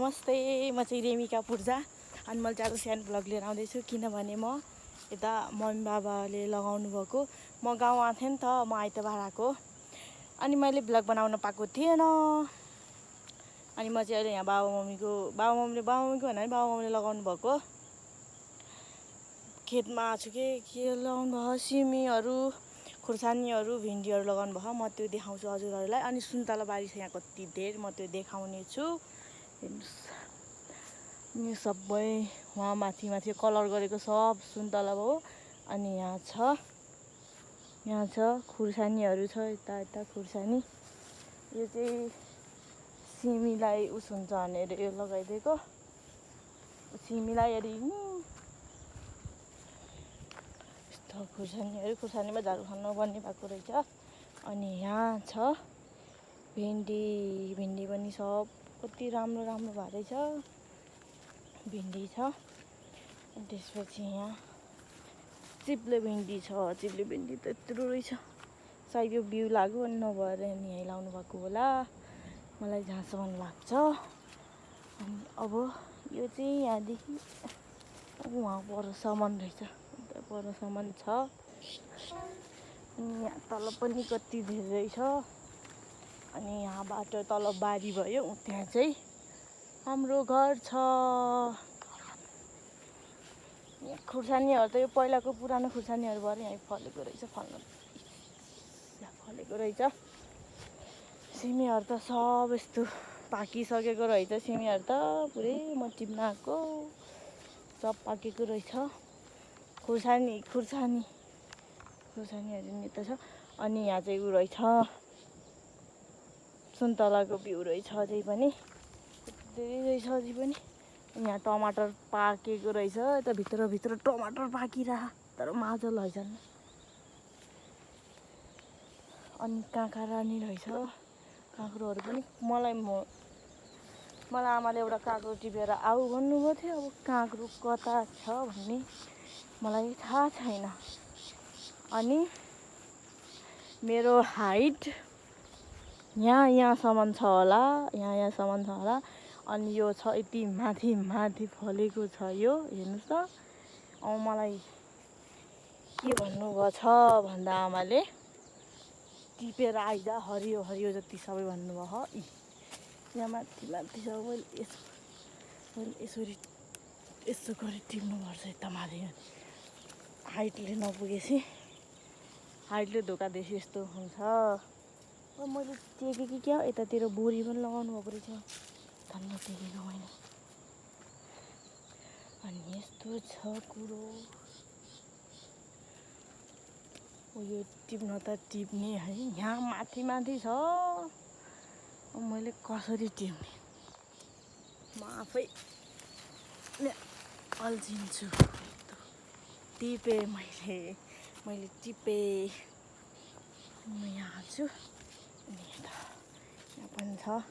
नमस्ते, म चाहिँ रेमिका पूर्जा अनि मैले चाहिँ आज सानो भ्लग लिएर आउँदैछु किनभने म यता मम्मी बाबाले लगाउनु भएको म गाउँ आएको थिएँ नि त म आइतबार आएको अनि मैले भ्लग बनाउन पाएको थिएन अनि म चाहिँ अहिले यहाँ बाबा मम्मीले लगाउनु भएको खेतमा आछु के लगाउनु भयो सिमीहरू खुर्सानीहरू भिन्डीहरू लगाउनु भयो म त्यो देखाउँछु हजुरहरूलाई अनि सुन्तला बारी छ यहाँ कति धेरै म त्यो देखाउने छु हेर्नुस् यो सबै वहाँ माथि कलर गरेको सब सुन्तला हो अनि यहाँ छ खुर्सानीहरू छ यता खुर्सानी यो चाहिँ सिमीलाई उस हुन्छ भनेर यो लगाइदिएको सिमीलाई खुर्सानीमा झारू खानु नपर्ने भएको रहेछ अनि यहाँ छ भिन्डी पनि सब कति राम्रो भएको रहेछ भिन्डी छ अनि त्यसपछि यहाँ चिप्ले भिन्डी छ चिप्ले भिन्डी त यत्रो रहेछ सायद यो बिउ लाग्यो अनि नभएर नि यहीँ लाउनु भएको होला मलाई जहाँसम्म लाग्छ अनि अब यो चाहिँ यहाँदेखि वहाँ परसम्म रहेछ परसम्म छ अनि यहाँ तल पनि कति धेरै छ अनि यहाँबाट तल बारी भयो त्यहाँ चाहिँ हाम्रो घर छ यहाँ खुर्सानीहरू त यो पहिलाको पुरानो खुर्सानीहरू भएर यहाँ फलेको रहेछ सिमीहरू त सब यस्तो पाकिसकेको रहेछ सिमीहरू त पुरै म टिप्न आएको सब पाकेको रहेछ खुर्सानीहरू नि त छ अनि यहाँ चाहिँ उ रहेछ सुन्तलाको बिउ रहेछ अझै पनि धेरै रहेछ अझै पनि यहाँ टमाटर पाकेको रहेछ यता भित्र टमाटर पाकिरह तर माझ लैजान अनि काँक्रा नि रहेछ काँक्रोहरू पनि मलाई आमाले एउटा काँक्रो टिपेर आऊ भन्नुभएको थियो अब काँक्रो कता छ भन्ने मलाई थाहा छैन अनि मेरो हाइट यहाँसम्म छ होला अनि यो छ यति माथि फलेको छ यो हेर्नुहोस् त मलाई के भन्नुभएको छ भन्दा आमाले टिपेर आइजा हरियो जति सबै भन्नुभयो यहाँ माथि छ मैले यसो गरी टिप्नुपर्छ यता माथि हाइटले नपुगेपछि हाइटले धोका दिएपछि यस्तो हुन्छ मैले टेकेँ कि क्या यतातिर बोरी पनि लगाउनु भएको रहेछ धन्न टेकेको मैले अनि यस्तो छ कुरो यो टिप्न त टिप्ने है यहाँ माथि छ मैले कसरी टिप्ने म आफै अल्झिन्छु टिपेँ मैले टिपेँ म यहाँ छु अनि यहाँ पनि छ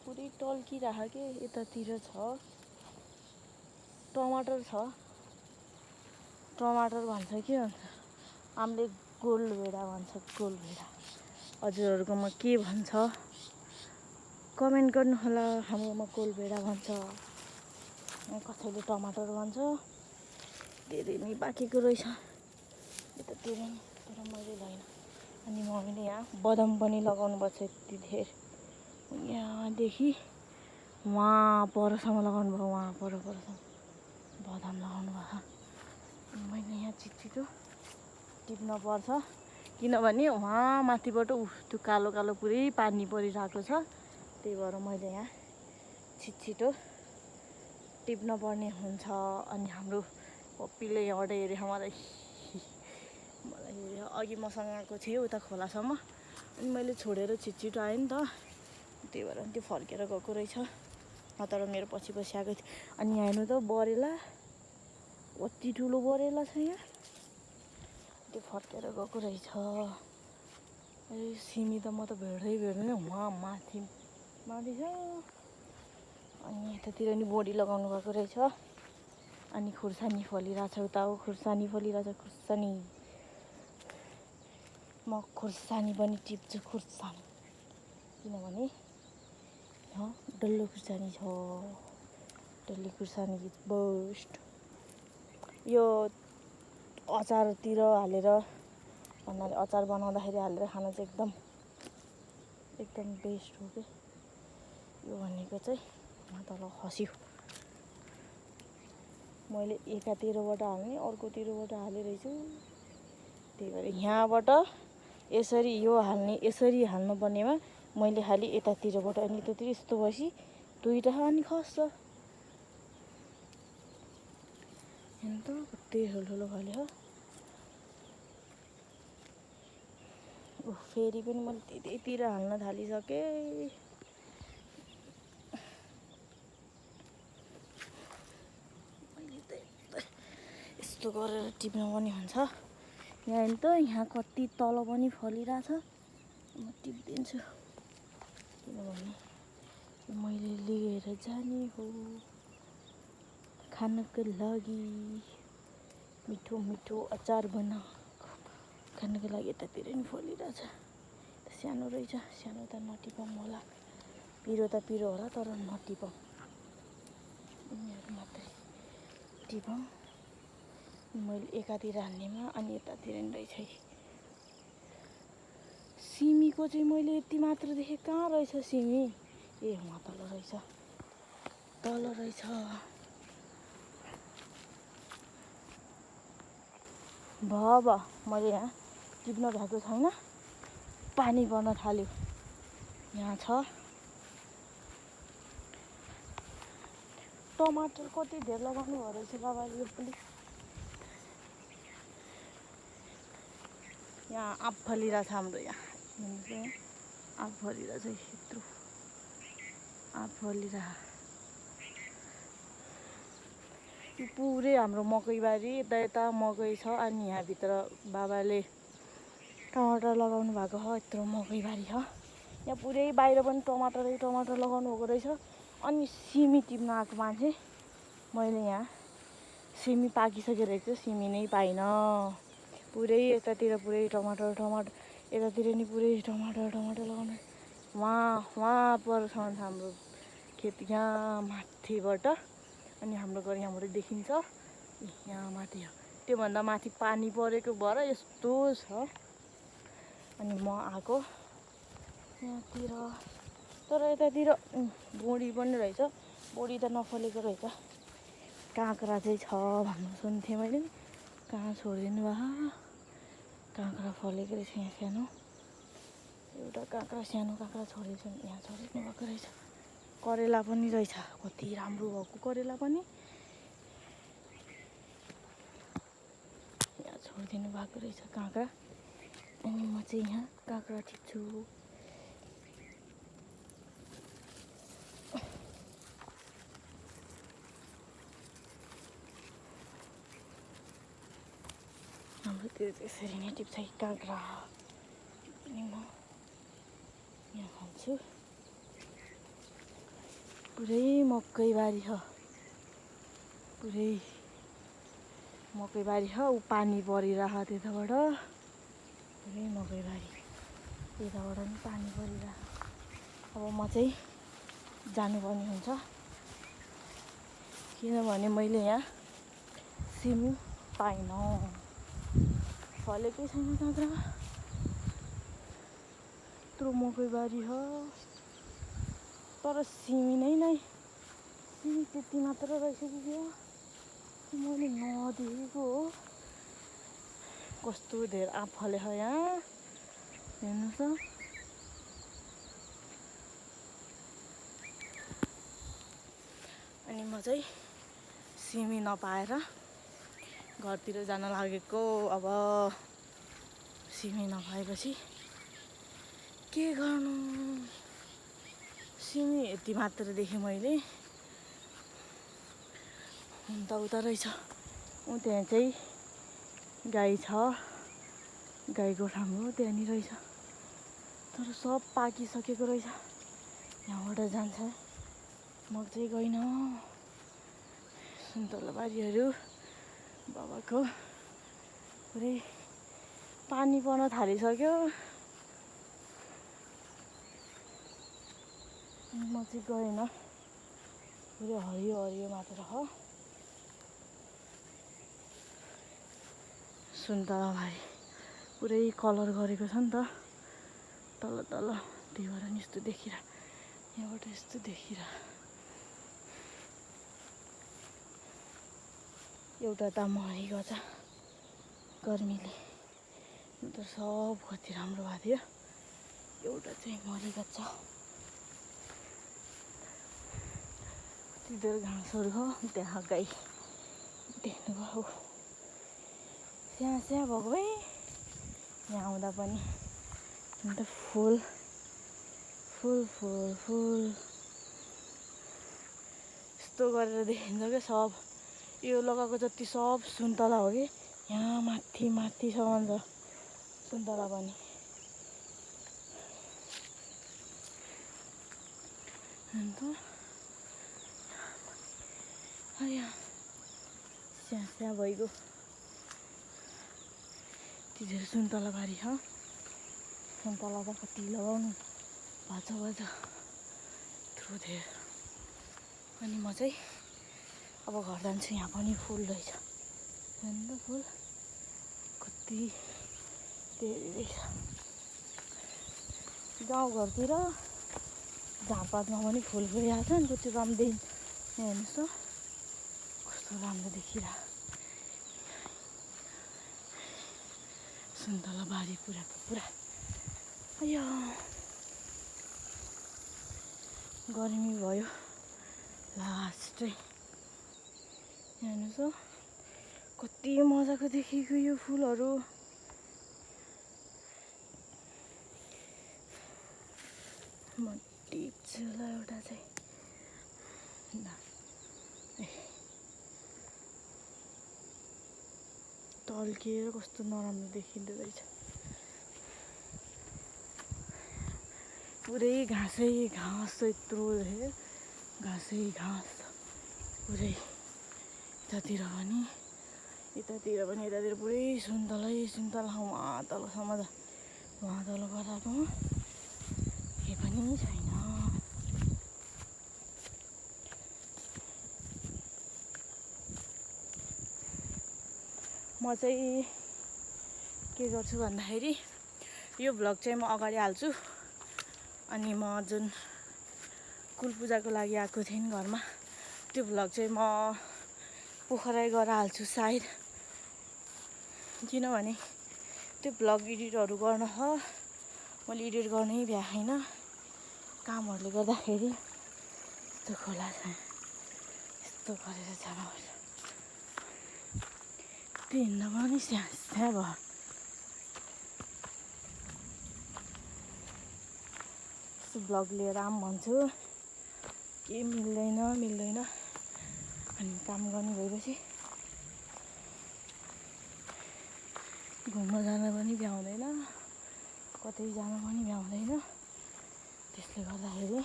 पुरै टल्किराख के यतातिर छ टमाटर भन्छ के भन्छ हामीले गोलभेडा भन्छ हजुरहरूकोमा के भन्छ कमेन्ट गर्नु होला हाम्रोमा गोलभेडा भन्छ कसैले टमाटर भन्छ धेरै नै पाकेको रहेछ यतातिर नि तर मैले लैन अनि मम्मीले यहाँ बदाम पनि लगाउनु पर्छ यति धेरै यहाँदेखि वहाँ परसम्म लगाउनु भयो वहाँ परसम्म बदाम लगाउनु भएको मैले यहाँ छिटो टिप्न पर्छ किनभने वहाँ माथिबाट त्यो कालो पुरै पानी परिरहेको छ त्यही भएर मैले यहाँ छिटो टिप्न पर्ने हुन्छ अनि हाम्रो पप्पीले यहाँबाट हेऱ्यो मलाई हेऱ्यो अघि मसँग आएको थियो उता खोलासम्म अनि मैले छोडेर छिटो आएँ नि त त्यही भएर त्यो फर्केर गएको रहेछ तर मेरो पछि आएको थियो अनि यहाँ हेर्नु त बरेला कति ठुलो बरेला छ यहाँ त्यो फर्केर गएको रहेछ सिमी त म त भेट्दै वहाँ माथि छ अनि यतातिर नि बोडी लगाउनु भएको रहेछ। अनि खुर्सानी फलिरहेछ, उता हो खुर्सानी फलिरहेछ, खुर्सानी। म खुर्सानी पनि टिप्छु, खुर्सानी, किनभने डल्लो खुर्सानी छ। डल्ले खुर्सानी इज बेस्ट। यो अचारतिर हालेर भन्नाले अचार बनाउँदाखेरि हालेर खान चाहिँ एकदम बेस्ट हो के। यो भनेको चाहिँ तल खस्यो। मैले एकातिरबाट हाल्ने अर्कोतिरबाट हालिरहेछु। त्यही भएर यहाँबाट यसरी यो हाल्ने, यसरी हाल्नुपर्नेमा मैले खालि यतातिरबाट अनि यतातिर यस्तो भएपछि दुईटा अनि खस्छ। हेर्नु त कति ठुल्ठुलो फल्यो। फेरि पनि मैले त्यतैतिर हाल्न थालिसकेँ। यस्तो गरेर टिप्नु पनि हुन्छ। यहाँ हेर्नु त, यहाँ कति तल पनि फलिरहेछ। म टिप्दिन्छु किनभने मैले लिएर जाने हो खानको लागि। मिठो मिठो अचार खानको लागि। यतातिर नि फलिरहेछ। सानो रहेछ, सानो त नटिपौँ होला। पिरो त पिरो होला तर नटिपौँ, यिनीहरू मात्रै टिपौँ। मैले एकातिर हाल्नेमा अनि यतातिर नि रहेछ। सिमीको चाहिँ मैले यति मात्र देखेँ। कहाँ रहेछ सिमी? ए वहाँ तल रहेछ, तल रहेछ। मैले यहाँ टिप्न भएको छैन, पानी पर्न थाल्यो। यहाँ छ टमाटर। कति धेर लगाउनु भयो रहेछ बाबाले यो पनि। यहाँ आँप फलिरहेछ हाम्रो। यहाँ आँप फलिरहेछ, यत्रो आँप फलिरहेछ। यो पुरै हाम्रो मकैबारी, यता मकै छ। अनि यहाँभित्र बाबाले टमाटर लगाउनु भएको छ। यत्रो मकैबारी छ। यहाँ पुरै बाहिर पनि टमाटर लगाउनु भएको रहेछ। अनि सिमी टिप्न आएको मान्छे, मैले यहाँ सिमी पाकिसकेको रहेछ, सिमी नै पाइनँ। पुरै यतातिर पुरै टमाटर, यतातिर नि पुरै टमाटर लगाउनु। वहाँ परसम्म हाम्रो खेत, यहाँ माथिबाट। अनि हाम्रो घर यहाँबाट देखिन्छ, यहाँ माथि। त्योभन्दा माथि पानी परेको भएर यस्तो छ। अनि म आएको यहाँतिर, तर यतातिर बोडी पनि रहेछ। बोडी त नफलेको रहेछ। काँक्रा चाहिँ छ भन्नु सुन्थेँ मैले, कहाँ छोडिदिनु भयो। काँक्रा फलेको रहेछ यहाँ सानो। एउटा काँक्रा, सानो काँक्रा छोडेको, यहाँ छोडिदिनु भएको रहेछ। करेला पनि रहेछ, कति राम्रो भएको करेला पनि यहाँ छोडिदिनु भएको रहेछ काँक्रा। अनि म चाहिँ यहाँ काँक्रा टिप्छु। हाम्रोतिर त्यसरी नै टिप्छ काँक्रा। अनि म यहाँ खान्छु। पुरै मकैबारी छ, पुरै मकैबारी छ। ऊ पानी परिरहेको त्यताबाट, पुरै मकैबारी। यताबाट पनि पानी परिरहेको। अब म चाहिँ जानुपर्ने हुन्छ, किनभने मैले यहाँ सिमी पाइनँ। फलेकै छैन काँक्रा। यत्रो मकैबारी छ तर सिमी नै सिमी त्यति मात्र रहेछ कि मैले नदेखेको हो। कस्तो धेर आँप फलेछ यहाँ, हेर्नुहोस् त। अनि म चाहिँ सिमी नपाएर घरतिर जान लागेको। अब सिमी नपाएपछि के गर्नु? सिमी यति मात्र देखेँ मैले। हुन त उता रहेछ, त्यहाँ चाहिँ गाई छ, गाईको ठाउँ हो, त्यहाँनिर रहेछ। तर सब पाकिसकेको रहेछ। यहाँबाट जान्छ म चाहिँ गइनँ। सुन्तला बारीहरू बाबाको पुरै पानी पर्न थालिसक्यो। म चाहिँ गएन। पुरै हरियो हरियो मात्र हो। सुन्तला बारी पुरै कलर गरेको छ नि त। तल तल त्योबाट नि यस्तो देखिरह, यहाँबाट यस्तो देखिरह। एउटा त मरिगछ गर्मीले, त सब कति राम्रो भएको थियो। एउटा चाहिँ मरिगछ। तिनीहरू घाँसहरू हो, त्यहाँ गाई देख्नुभयो। स्याहाँ स्याहाँ भएको भए यहाँ आउँदा पनि। अन्त फुल फुल फुल फुल यस्तो गरेर देखिन्छ क्या सब। यो लगाएको जति सब सुन्तला हो कि यहाँ माथि माथिसम्म छ सुन्तला पनि। अन्त स्याहाँ स्याहाँ भइगयो। तिनीहरू सुन्तला बारी हो। सुन्तला त कति लगाउनु भाछ भाछ थ्रु देयर। अनि म चाहिँ अब घर जान्छु। यहाँ पनि फुल रहेछ। अन्त फुल कति धेरै रहेछ। गाउँघरतिर झारपातमा पनि फुल फुलिरहेको छ नि कति राम्रो यहाँ हेर्नुहोस् त कस्तो राम्रो देखिरह। सुन्तला बारी पुराको पुरा। अयो गर्मी भयो लास्टै। हेर्नुहोस् त कति मजाको देखेको यो फुलहरू। म टिप्छु ल एउटा चाहिँ। टल्किएर कस्तो नराम्रो देखिँदो रहेछ। पुरै घाँसै घाँस यत्रो धेरै घाँसै घाँस पुरै। यतातिर पनि यतातिर पुरै सुन्तलै सुन्तला। वहाँ तलसम्म त वहाँ तल गराएकोमा केही पनि छैन। म चाहिँ के गर्छु भन्दाखेरि यो भ्लग चाहिँ म अगाडि हाल्छु। अनि म जुन कुल पूजाको लागि आएको थिएँ नि घरमा, त्यो भ्लग चाहिँ म पोखरै गएर हाल्छु सायद। किनभने त्यो भ्लग एडिटहरू गर्न हो, मैले एडिट गर्नै भ्याएन कामहरूले गर्दाखेरि। यस्तो खोला छ, यस्तो गरेर जानुपर्छ। त्यो हिँड्दा पनि स्याहाँ स्याहाँ भयो। यस्तो भ्लग लिएर आऊँ भन्छु, के मिल्दैन। अनि काम गर्ने भएपछि घुम्न जान पनि भ्याउँदैन, कतै जान पनि भ्याउँदैन। त्यसले गर्दाखेरि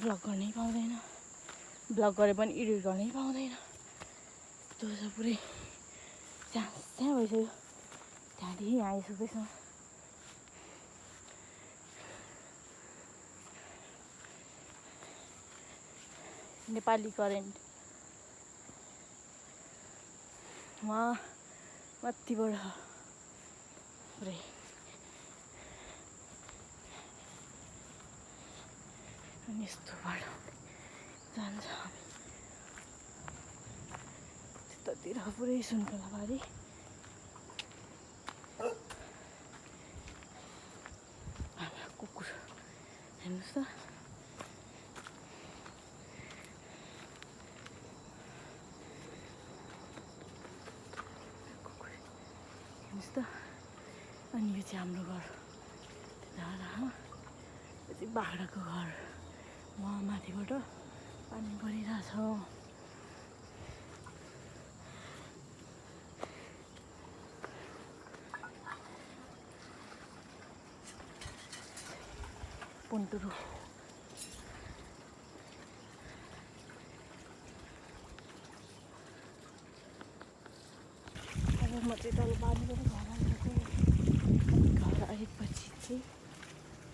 भ्लग गर्नै पाउँदैन। भ्लग गरे पनि एडिट गर्नै पाउँदैन। त्यो छ पुरै स्याहाँ स्याहाँ भइसक्यो। त्यहाँदेखि यहाँ आइसक्दैछ। नेपाली करेन्ट वहाँ माथिबाट पुरै। अनि यस्तो बाटो जान्छ हामी। त्यतातिर पुरै सुन्तला बारी। हाम्रो कुकुर हेर्नुहोस् त। हेर्नुहोस् त। अनि यो चाहिँ हाम्रो घर। यो चाहिँ बाख्राको घर। वहाँ माथिबाट पानी परिरहेछ। पुन्टुरू म चाहिँ तल पानी पनि घर आएको घर आएपछि चाहिँ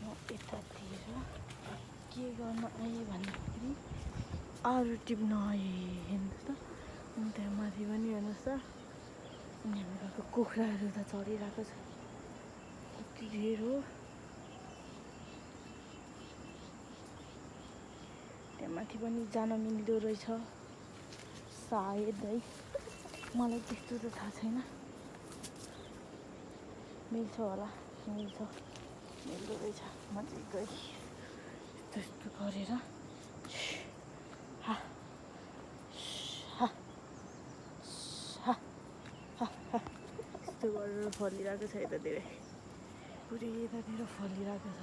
म यतातिर के गर्न आएँ भन्दाखेरि आलु टिप्न आएँ हेर्नुहोस् त। अनि त्यहाँ माथि पनि हेर्नुहोस् त यहाँको कुखुराहरू त चढिरहेको छ कति धेर हो। त्यहाँ माथि पनि जान मिल्दो रहेछ सायद है, मलाई त्यस्तो त थाहा छैन। मिल्छ होला, मिल्दो रहेछ। म चाहिँ गएँ त्यस्तो गरेर यस्तो गरेर फलिरहेको छ यतातिर, पुरै यतातिर फलिरहेको छ।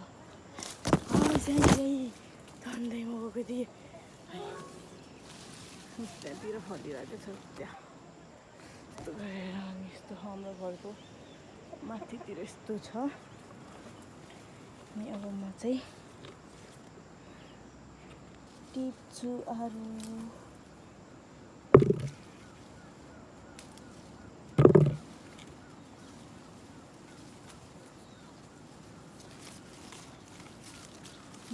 झन्डै म गएको थिएँ त्यहाँतिर फलिरहेको छ त्यहाँ यस्तो गरेर। अनि यस्तो हाम्रो घरको माथितिर यस्तो छ। अनि अब म चाहिँ टिप्छु आलु।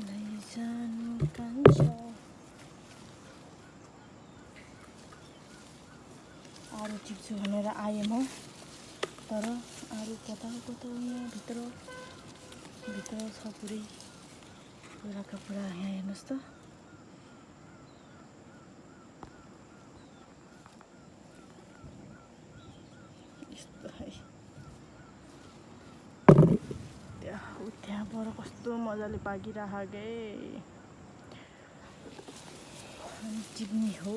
लैजानु कान्छ आलु टिप्छु भनेर आएँ म, तर आलु कता यहाँ भित्र छ पुरै पुराको पुरा। यहाँ हेर्नुहोस् त यस्तो है। त्यहाँबाट कस्तो मजाले पाकिरहेको अनि टिप्ने हो,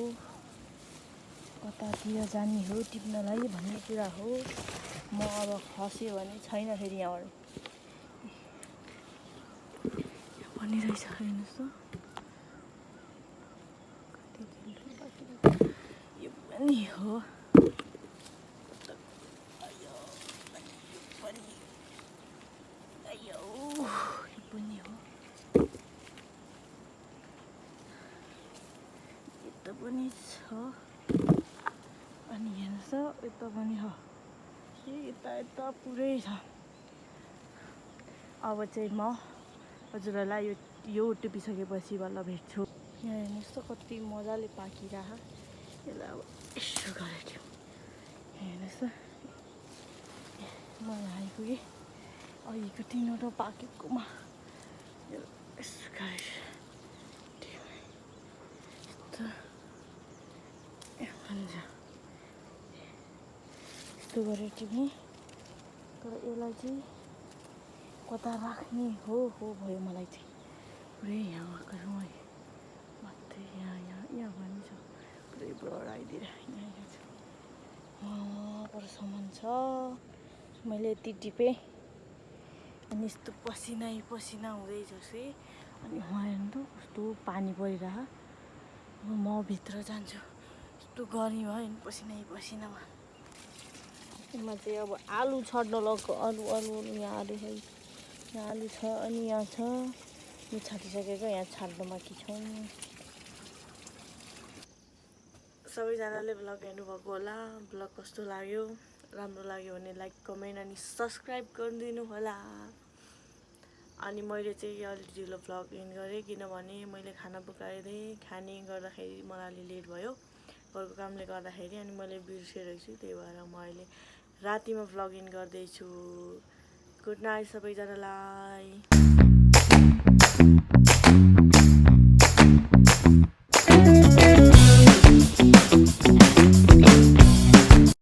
कतातिर जाने हो टिप्नलाई भन्ने कुरा हो। म अब खस्यो भने छैन फेरि यहाँबाट पनि रहेछ हेर्नुहोस् त यो पनि हो। यता पनि छ अनि हेर्नुहोस् त यता पनि हो, यता पुरै छ। अब चाहिँ म हजुरहरूलाई यो टिपिसकेपछि बल्ल भेट्छु। यहाँ हेर्नुहोस् त कति मजाले पाकिरह। यसलाई अब यसो गरेर हेर्नुहोस् त म यहाँ आइपुगेँ। अघिको तिनवटा पाकेकोमा यसो गरेर यस्तो गरेर टिप्ने। तर यसलाई चाहिँ कता राख्ने हो भयो मलाई चाहिँ पुरै यहाँ आएको छु मैले मात्रै यहाँ पनि छ पुरै बढाइदिएर यहाँ छ पर सामान छ। मैले यति टिपेँ अनि यस्तो पसिना हुँदैछ चाहिँ। अनि उहाँ हेर्नु त कस्तो पानी परिरह। म भित्र जान्छु, यस्तो गर्मी भयो नि पसिनामा। यसमा चाहिँ अब आलु छर्न लगाएको आलु यहाँ आलु छ, यहाँ आलु छ अनि यहाँ छ। यो छाटिसकेको यहाँ छाड्न बाँकी छ। सबैजनाले भ्लग हेर्नुभएको होला। भ्लग कस्तो लाग्यो, राम्रो लाग्यो भने लाइक कमेन्ट अनि सब्सक्राइब गरिदिनु होला। अनि मैले चाहिँ अलि ढिलो भ्लग इन गरेँ किनभने मैले खाना पकाइदिएँ। खाने गर्दाखेरि मलाई अलि लेट भयो घरको कामले गर्दाखेरि। अनि मैले बिर्सेको छु, त्यही भएर म अहिले रातिमा भ्लग इन गर्दैछु। गुड नाइट सबैजनालाई।